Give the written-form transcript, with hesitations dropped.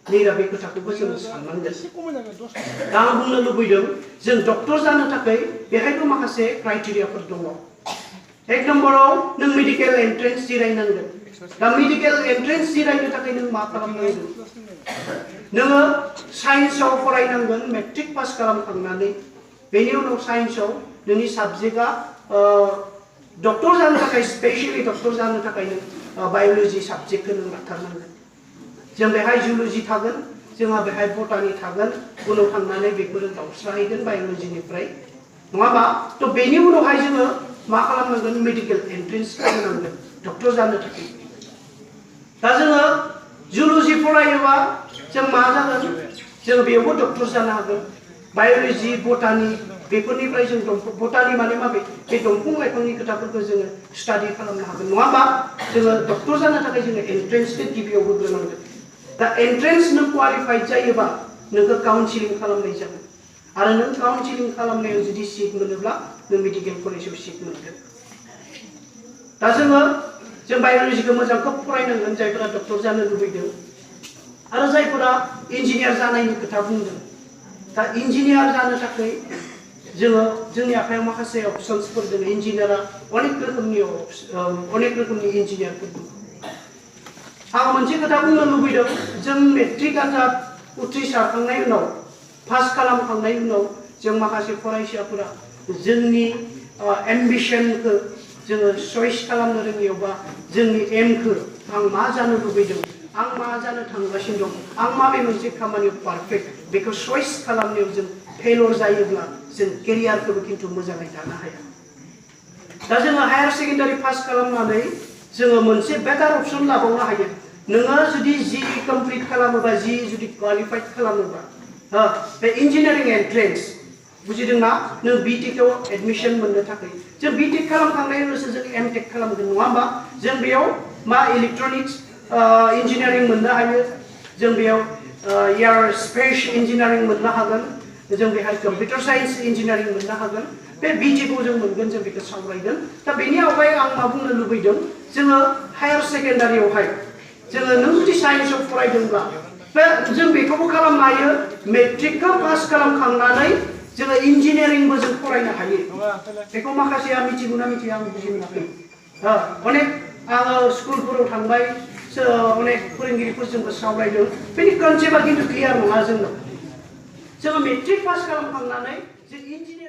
नैरा बे खोथाखौबो जों साननांगोन दा आं बुंनो लुबैदों जों डक्टर जानो थाखाय बेहायबो माखासे क्राइटेरियाफोर दङ एक नम्बराव नों मेडिकेल एन्ट्रेन्स जिरायनांगोन दा मेडिकेल एन्ट्रेन्स जिरायनो थाखाय नों मा खालामनांगोन नोङो साइन्सआव फरायनांगोन मेट्रिक पास खालामखांनानै बेनि उनाव साइन्सआव नोंनि साबजेक्टआ डक्टर जानो थाखाय स्पेशली डक्टर जानो थाखाय नों बाय'ल'जि साबजेक्टखौ नों लाथारनांगोन जों बेहाय जुल'जि थागोन जोंहा बेहाय बटानि थागोन उनाव थांनानै बेखौ जों गावस्राहैगोन बाय'ल'जिनिफ्राय नङाबा थ' बेनि उनावहाय जोङो मा खालामनांगोन मेडिकेल एन्ट्रेन्स खालामनांगोन डक्टर जानो थाखाय दा जोङो जुल'जि फरायोबा जों मा जागोन जों बेयावबो डक्टर जानो हागोन बाय'ल'जि बटानि बेफोरनिफ्राय जों बटानि माने माबे बे दंफां लाइफांनि खोथाफोरखौ जोङो स्टाडि खालामनो हागोन नङाबा जोङो डक्टर जानो थाखाय जोङो एन्ट्रेन्सखौ गिबियाव होग्रोनांगोन दा एन्ट्रेन्स नों क्वालिफाइड जायोबा नोंखौ काउन्सिलिं खालामनाय जागोन आरो नों काउन्सिलिं खालामनायाव जुदि सिट मोनोब्ला नों मेडिकेल कलेजाव सिट मोनगोन दा जों बाय'ल'जिखौ मोजां खोब फरायनांगोन जायफोरा डक्टर जानो लुबैदों आरो जायफोरा इन्जिनियार जानायनि खोथा बुंदों दा इन्जिनियार जानो थाखाय जोंनि आखायाव माखासे अपसन्सफोर दङ इन्जिनियारा अनेक रोखोमनि इन्जिनियारफोर दङ आं मोनसे खोथा बुंनो लुबैदों जों मेट्रिक आनजाद उथ्रिसारखांनायनि उनाव पास खालामखांनायनि उनाव जों माखासे फरायसाफोरा जोंनि एम्बिशनखौ जोङो चइस खालामनो रोङियावबा जोंनि एमखौ आं मा जानो लुबैदों आं मा जानो थांगासिनो दं आं माबे मोनसे खामानियाव पारफेक्ट बेखौ चइस खालामनायाव जों फेलर जायोब्ला जों केरियारखौबो खिन्थु मोजाङै दानो हाया दा जोङो हायार सेकेन्डारि पास खालामनानै जोङो मोनसे बेटार अपसन लाबावनो हायो नोङो जुदि जि कमप्लिट खालामोबा जि जुदि क्वालिफाइड खालामोबा बे इन्जिनियारिं एन्ट्रेन्स बुजिदोंना नों बिटेकआव एडमिसन मोननो थाखाय जों बिटेक खालामखांनायनि उनावसो जों एमटेक खालामगोन नङा होमबा जों बेयाव मा इलेक्ट्रनिक्स इन्जिनियारिं मोननो हायो जों बेयाव एयार स्पेस इन्जिनियारिं मोननो हागोन जों बेहाय कम्पिउटार साइन्स इन्जिनियारिं मोननो हागोन बे बिटेकआव जों मोनगोन जों बेखौ सावरायगोन दा बेनि आवगाय आं मा बुंनो लुबैदों जोङो हायार सेकेन्डारियावहाय जोङो नों जुदि साइन्सआव फरायदोंब्ला जों बेखौबो खालामनो हायो मेट्रिकखौ पास खालामखांनानै जोङो इंजिनियारिंबो जों फरायनो हायो बेखौ माखासेया मिथिगौना मिथिया आं बुजि मोनाखै अनेक आङो स्कुलफोराव थांबाय अनेक फोरोंगिरिफोरजोंबो सावरायदों बेनि कनसेप्टआ खिन्थु क्लियार नङा जोंनाव जोङो मेट्रिक पास खालामखांनानै जों इंजिनियारिं